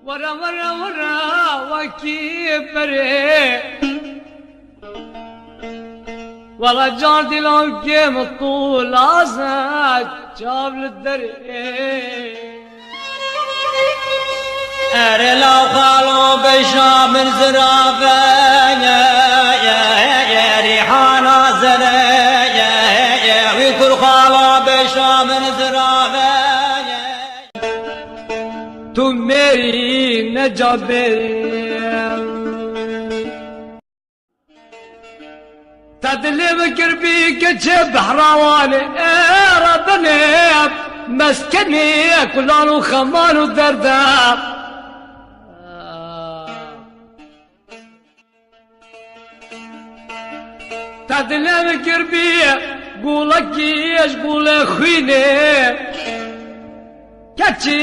Were were were wekî berê Wele car dîlan kêm tû laze çav li derê. Erê law xalo beşa min zirave rîhana zere wî kur xalo beşa min zirave. Tu mêrî ne cabêrî Te dilê min kir bî keçê behrawanê Rebinê meskenê kulan û xeman û derde. Te dilê min kir bî gulekî ji gulê xwînê Keçî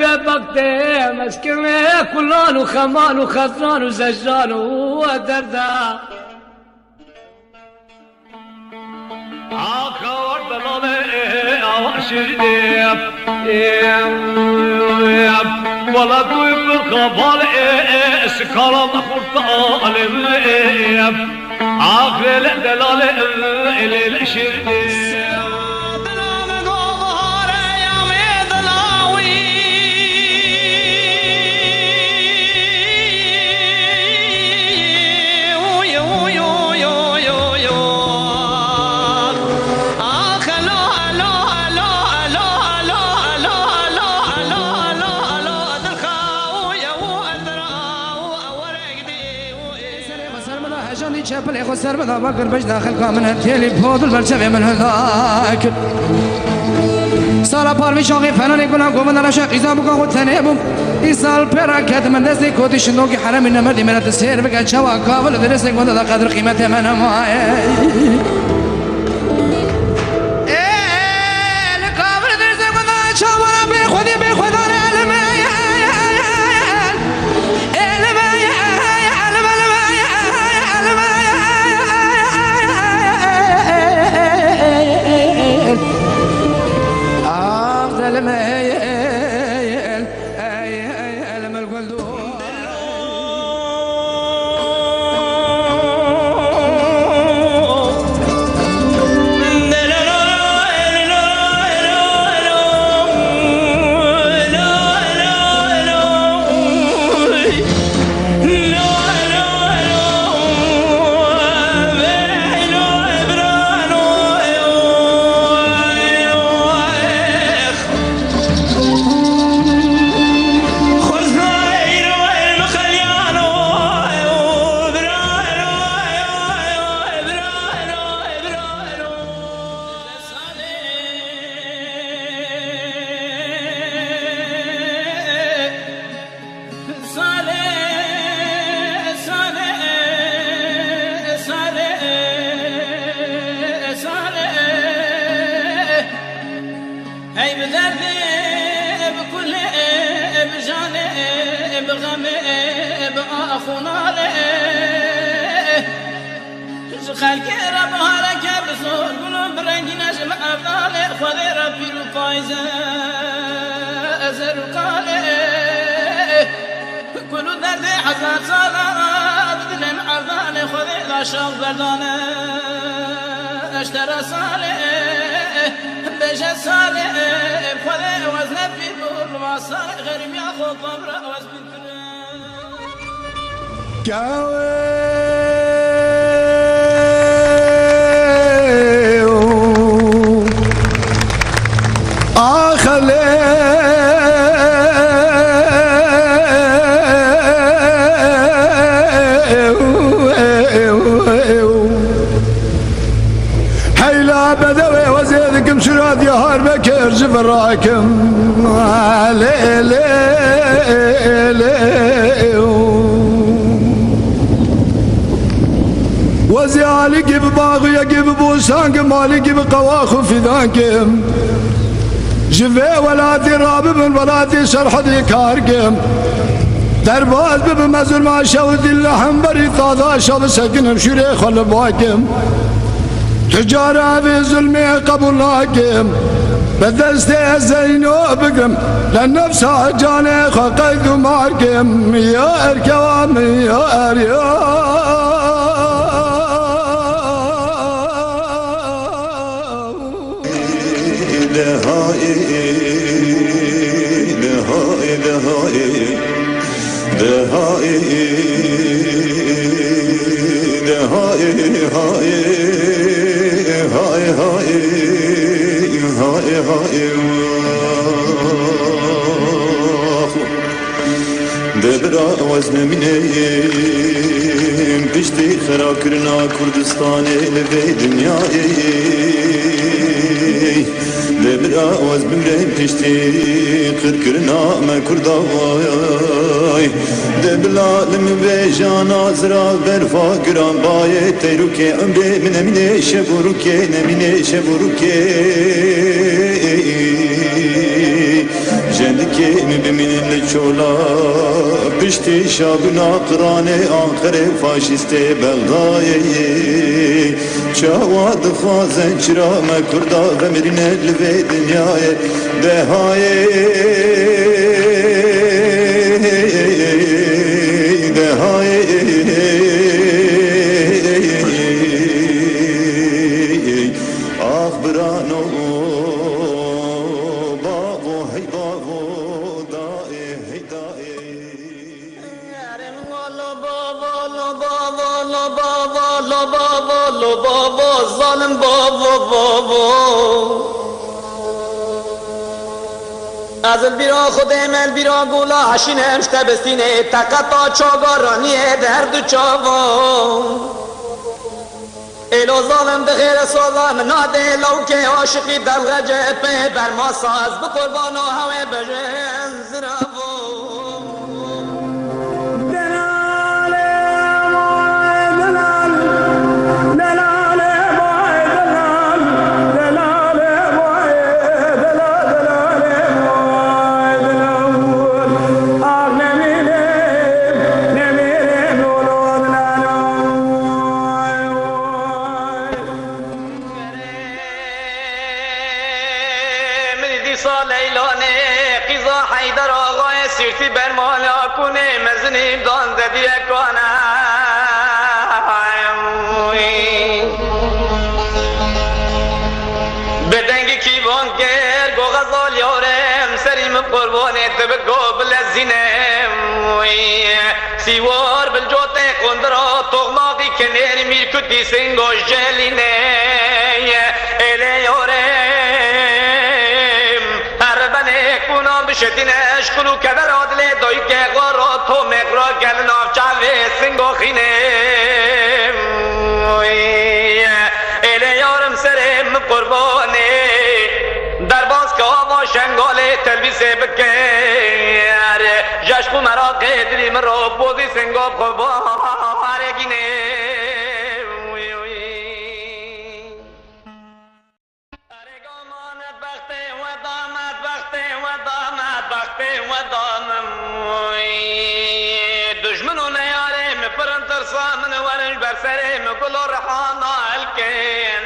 bêbextê meskenê kulan û xeman û xezran û zejran û derde. Wala tu bil skala xurta delal el şirdê. سر بدا بكر بج داخل كامن تيلي بود البرچه من هذاك سالا پاروی شاقی فلانی گلان گومن رشا قیزا بکا خود تنه بوم ایسال پیرا من دستی کودی شندوکی حرمی نمردی من تسیر بکا چوا کابل درستی گونده دا قدر قیمت من مایه. هيلا بدوي وزيدكم شراد يا هار بكر جبراكم لي لي لي وزيالي جيب باغي جيب بوسانك مالي جيب قواخ في ذاكم جفي ولادي راب من ولادي سرحدي كاركم درباز بمزر ما شودي اللحم بري طاذا شب سكنم شري خل باكم تجارة في ظلمي قبول ناكم. Bi destê Zeyno bigirim li nefsa canê xwe qeyd û mar kim ya erkewa min ya er ya. Debira weznemîneyim piştî xerakirina Kurdistanê li vê dinyayê Debira wez bimrem piştî qirkirina me Kurda vay Debila li min vêjana zira berfa giran bayê teyrûkê umrê min emînê şev û rûkê nemînê şev û rûkê Jendikê min bimînin li çola piştî şabûna Qiranê Anqerê faşîstê Bexdayê Çawa dixwazin çira me Kurda vemirîne li vê dinyayê Dehayê Dehayê Ax birano bavo hey bavo daê hey daê Zalim babo babo از بیرا خودم ال بیرا گولا حشینم شتبستینه تقطا چاگارانیه درد چاوا ایلو ظالم دخیر سوزا ناده لو که عاشقی دلغجه پی بر ما ساز بقربان و هوه بجن زراوو قربانت بگو بلزینم سیوار بالجوت قندرا تغماقی کنر میر کتی سنگوش جلینه الی یارم هر بنه کونا بشتینش کلو کدر عدل دای که غارا تو مقرا گل ناف چاوه سنگو خینه الی یارم سرم قربانه درباز که آوا شنگال تلویسه بکر جشق و مراق دریم رو بودی سنگاب خوبارگینه دشمن و نیارم پرن ترسامن ورنج بر سرم گل و رحانا الکن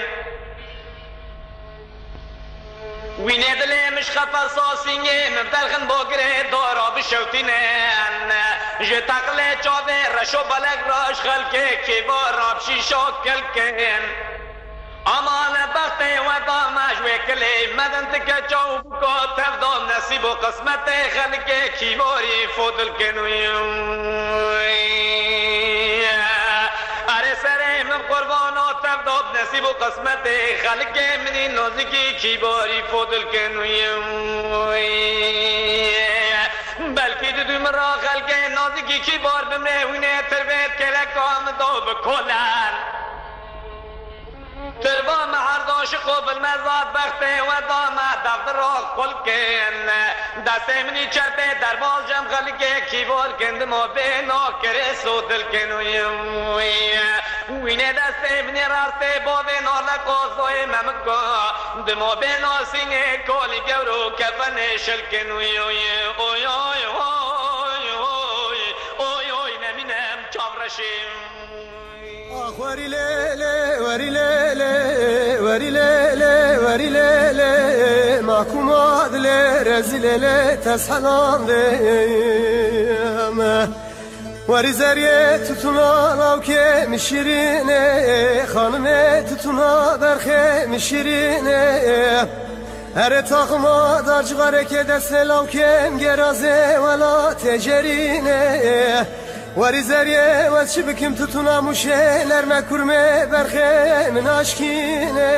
وینه دلی مش خفر ساسینگه مبدلخن باگره دارا بشوتینن جه تقله چاوه رشو بلک راش خلکه کیبار راب شیشا کلکن امان بخت و دامش وکلی مدن تکه چاو بکا تفدام نصیب و قسمت خلکه کیباری فودل کنوی اره سره من قربانا تفداب نصیب و قسمت خلق منی نازکی کیباری فودل کنوی بلکی دودم را خلق نازکی کیبار بمره وینه تربیت کلکام دو بکلن تربا مهرداش قبل مزاد بخته و دامه دفتر را قل کن دست منی چرپه در باز جم خلقه کیبار کند ما به ناکره سو دل کن وینه دست منی راسته با به نال قوزای ممکا دما به ناسینه کالی گورو کفن شل کن وی اوی اوی اوی اوی اوی نمینم چاورشیم وری لیلی وری لیلی. Werî lê lê werî lê lê Mahkûma dilê rezîlê lê Tez helan dêm Werî zeriyê tutuna lawkê min şîrînê Xanimê tutuna berxê min şîrînê Erê taxima darcixarekê destê lawkêm gerazê welatê cerînê Werî zeriyê wez çi bikim tutuna mûşê nerme kurmê berxê min aşkînê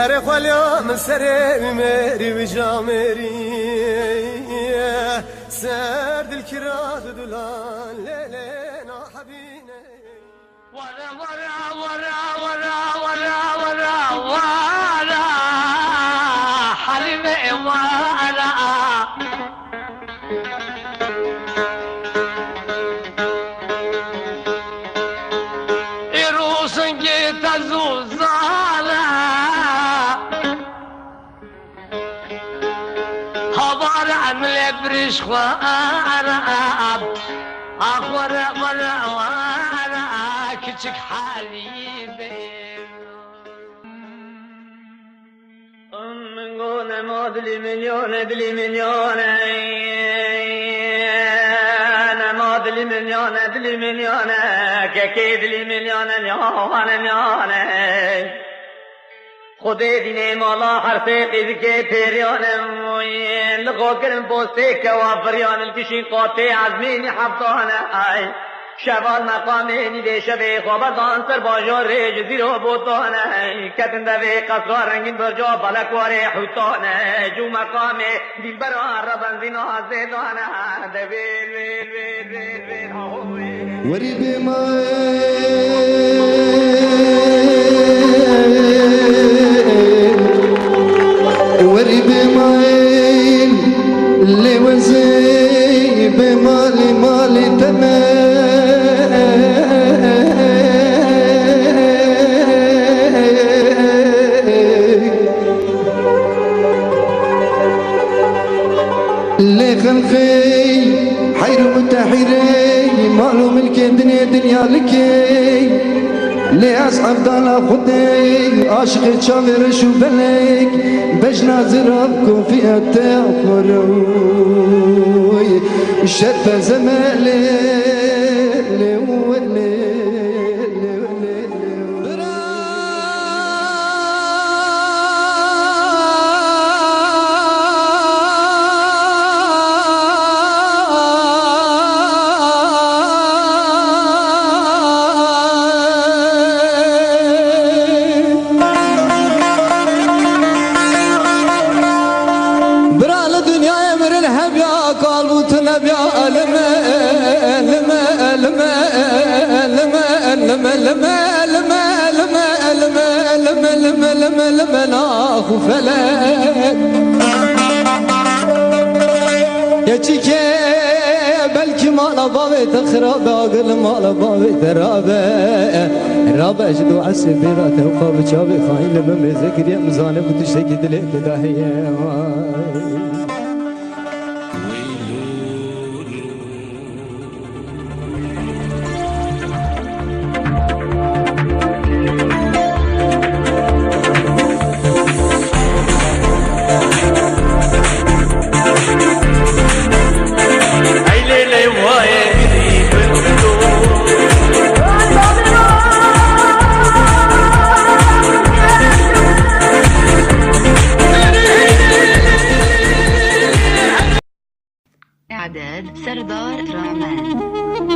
Erê xweliya min serê wî mêrî wî camêrî Ser dil kira dudulan lê lê nahebînê. Wara wara wara wara wara wara wara Halime wara İrusun ki tezuzala Habar emle briş xwarab Akhwara wara wara Küçük Halime من قول ما دلي مليون دلي مليون انا ما دلي مليون دلي مليون ككي دلي مليون مليون مليون خدي ديني مالا حرفي قيدك بيريان لغو كرم بوستيك وافريان الكشين قاطع عزميني حفظانا شوال مقامي دي شبه خبردان سر باجار جزيرو بوتانه کتن دوی قصرا رنگین برجا بلکوار حوتانه جو مقامي دلبرا ربن زینا زیدانه دویل ویل ویل ویل ویل ها ویل وري بما وري بمايل اللي وزي بمالي مالي تمام اللي خلقي حير متحيري مالو ملك دنيا دنيا لكي اللي أصحاب دالا خدي عاشق شامر شو بلك بجنا زرابكم في التأخروي شرف زمالي لي ولي لي ولي برا لدنيا يمر الهب يا قلب تلب يا لم لم لم لم لم لم لم لم لم لم لم لم لم ناخو فلك يا چیکه بلکی مالا بابي تخرب اقل مالا بابي ترابه رابع جدو عسل بيرا توقع بچابي خاين لما ذكر مزانه بتشتكي دلي تداهيه إعداد سردار رامان.